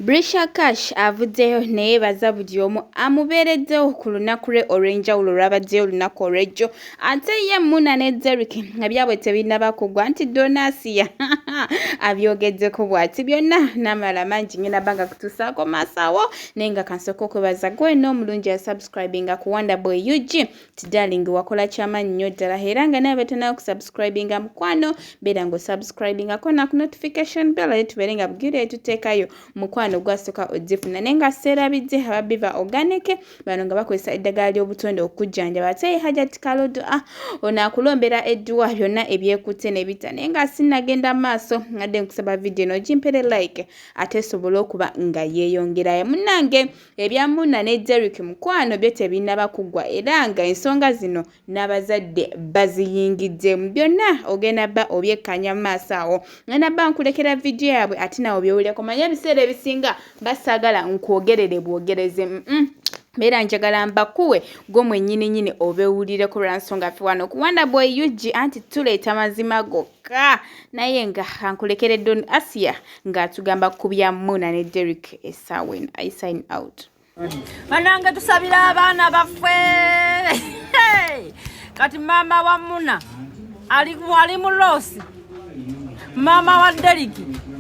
Brisher Kash avuddeyo ne yeebaza buli omu amubeereddewo ku lunaku lwe olw'enjawulo olwabaddeyo olunaku olw'ejjo. Ate ye Muna ne Derrick ebyabwe tebinnaba kuggwa nti Donasiya abyogeddeko bw'ati byonna n'amalala mangi ngenda bba nga kutuusaako maaso awo naye nga kansooke okwebaza gwe n'omulungi asubscribinga ku Wonderboy UG nti darling wakola kyamaanyi nnyo ddala era nga nawe betanaba kusubscribinga mukwano beera nga osubscribingako na ku notification bell ate tubeere nga bugiri etuteekayo mukwano gwasooka ogifuna naye nga seerabidde aba biva organic bano nga bakozesa eddagala ly'obutonde okujjanjaba ate ye Hajat Kalodo ah ono akulombera edduwa byonna ebyekutte ne bita naye nga sinnagenda maaso ngadde nkusaba vidiyo eno ogimpere like ate esobole okuba nga yeeyongerayo munnange. Ebya Muna ne Derrick mukwano byo tebinnaba kuggwa era nga ensonga zino n'abazadde baziyingiddemu. Byonna ogenda bba obyekkanya mu maaso awo. Ngenda bba nkulekera vidiyo yaabwe ate nawe obyewulireko. Manya ebiseera ebisinga mba saagala nkwogerere bwogerezi. Mbeera njagala mbakuwe gwe mwennyininyini obewulireko lwa nsonga ffe wano ku Wonderboy UG anti tuleeta mazima gokka. Naye nga kankulekere Don Asia ng'atugamba ku bya Muna ne Derrick essaawa eno. I sign out. Banange tusabira abaana baffe. Kati maama wa Muna ali mu loosi, maama wa Derrick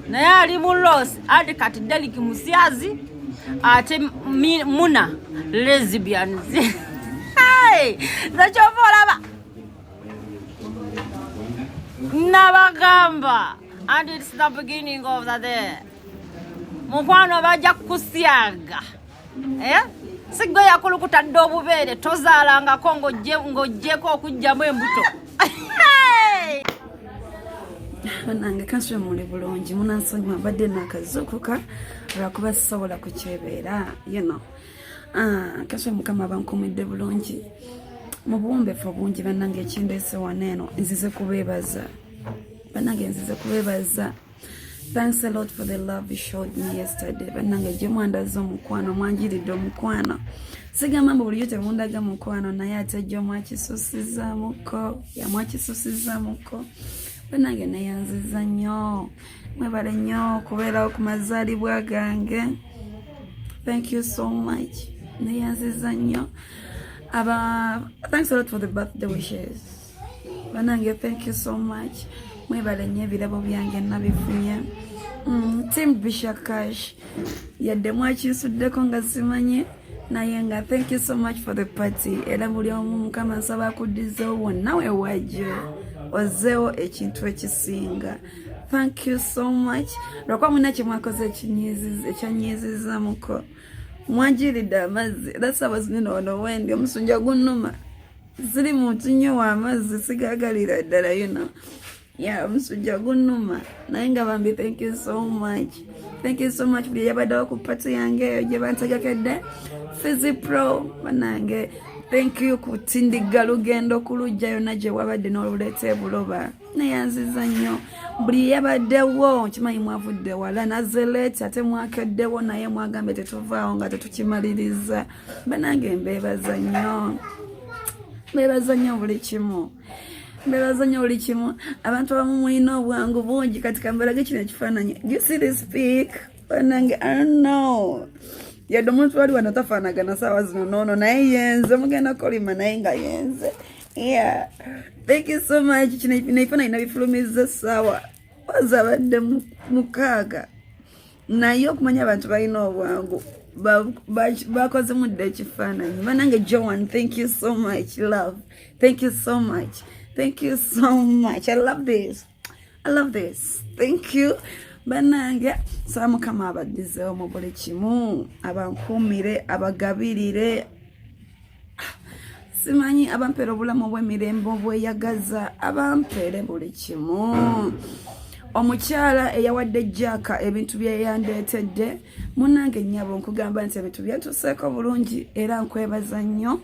naye ali mu loosi, ate kati Derrick musyazi ate Muna lesbians. Nze kyova olaba nabagamba, and it's the beginning of the day. Mukwano bajja kukusyaga, eh? Sigwe yakulukuta dda obubeere, tozaalangako ng'oggyeko okuggyamu embuto. Banange kansube muli bulungi, munansonyiwa mbadde nakazuukuka lwakuba sisobola kukyebeera. Kansube Mukama abankuumidde bulungi mu buwombeefu obungi. Bannange, ekindeese wano eno nzize kubeebaza. Bannange, nzize kubeebaza. Thanks a lot for the love you showed me yesterday. Bannange, gye mwandaze omukwano, mwanjiridde omukwano. Sigamba mbu bulijjo temundaga mukwano, naye ate jjo mwakisusizaamuko, yamwakisusizaamuko. Bannange, neyanziza nnyo, mwebale nnyo okubeerawo ku mazaalibwa gange. Thank you so much, neyanziza nnyo. Aba thanks a lot for the birthday wishes. Banange, thank you so much, mwebale nnyo. Ebirabo byange nabifunye. Team Brisher Kash, yadde mwakinsuddeko nga simanyi, naye nga thank you so much for the party. Era buli omu Mukama nsaba akuddizeewo wonna we wajje ozzeewo ekintu ekisinga. Thank you so much. Lwakuba mulina kyemwakoze ekyanyiizizamuko, mwanjiridde amazzi era saawa zinene wano wendi omusunja gunnuma. Siri muntu nnyo w'amazzi, sigagalira ddala. Yeah, omusujja gunnuma, naye nga bambi thank you so much, thank you so much buli eyabaddewo ku party yange eyo gye bantegekedde. Fizi Pro, banange, thank you kutindigga lugendo ku lujja yonna gye wabadde n'oluleeta ebuloba. Neyanziza nnyo buli yabaddewo. Nkimanyi mwavudde wala nazelet ate mwakeddewo, naye mwagambye tetuvaawo nga tetukimaliriza. Banange, mbeebaza nnyo, mbeebaza nnyo buli kimu, mbeebaza nnyo buli kimu. Abantu abamu mulina obwangu bungi. Kati kambalage kino ekifaananyi. Do you see this pic? Banange, I don't know, yadde omuntu wali wano tafaanagana saawa zino noono, naye yenze mugenda kolima, naye nga yenze. Yeah, thank you so much. Kino ebifaananyi nabifulumiza essaawa wazabadde 6, naye okumanya abantu balina obwangu, bakozemu dda ekifaananyi. Banange, Joan, thank you so much. Love, thank you so much, thank you so much. I love this, I love this. Thank you. Banange, saba Mukama abaddizeewo mu buli kimu, abankuumire, abagabirire, simanyi abampeera obulamu obw'emirembe obweyagaza, abampeere buli kimu. Omukyala eyawadde Jaaka ebintu byeyandeetedde, munnange nnyabo, nkugamba nti ebintu byentuseeko bulungi era nkwebaza nnyo,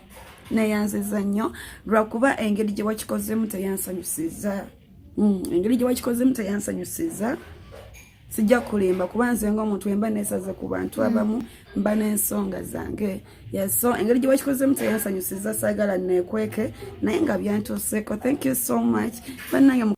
neyanziza nnyo, lwakuba engeri gye wakikozemu teyansanyusiza. Engeri gye wakikozemu teyansanyusiza, sijja kulimba, kuba nze ngaomuntu emba nesaze ku bantu abamu, mba n'ensonga zange. Yes, so engeri gye wakikozemu teyansanyusiza, saagala neekweke, naye nga byantuuseeko. Thank you so much, bannange.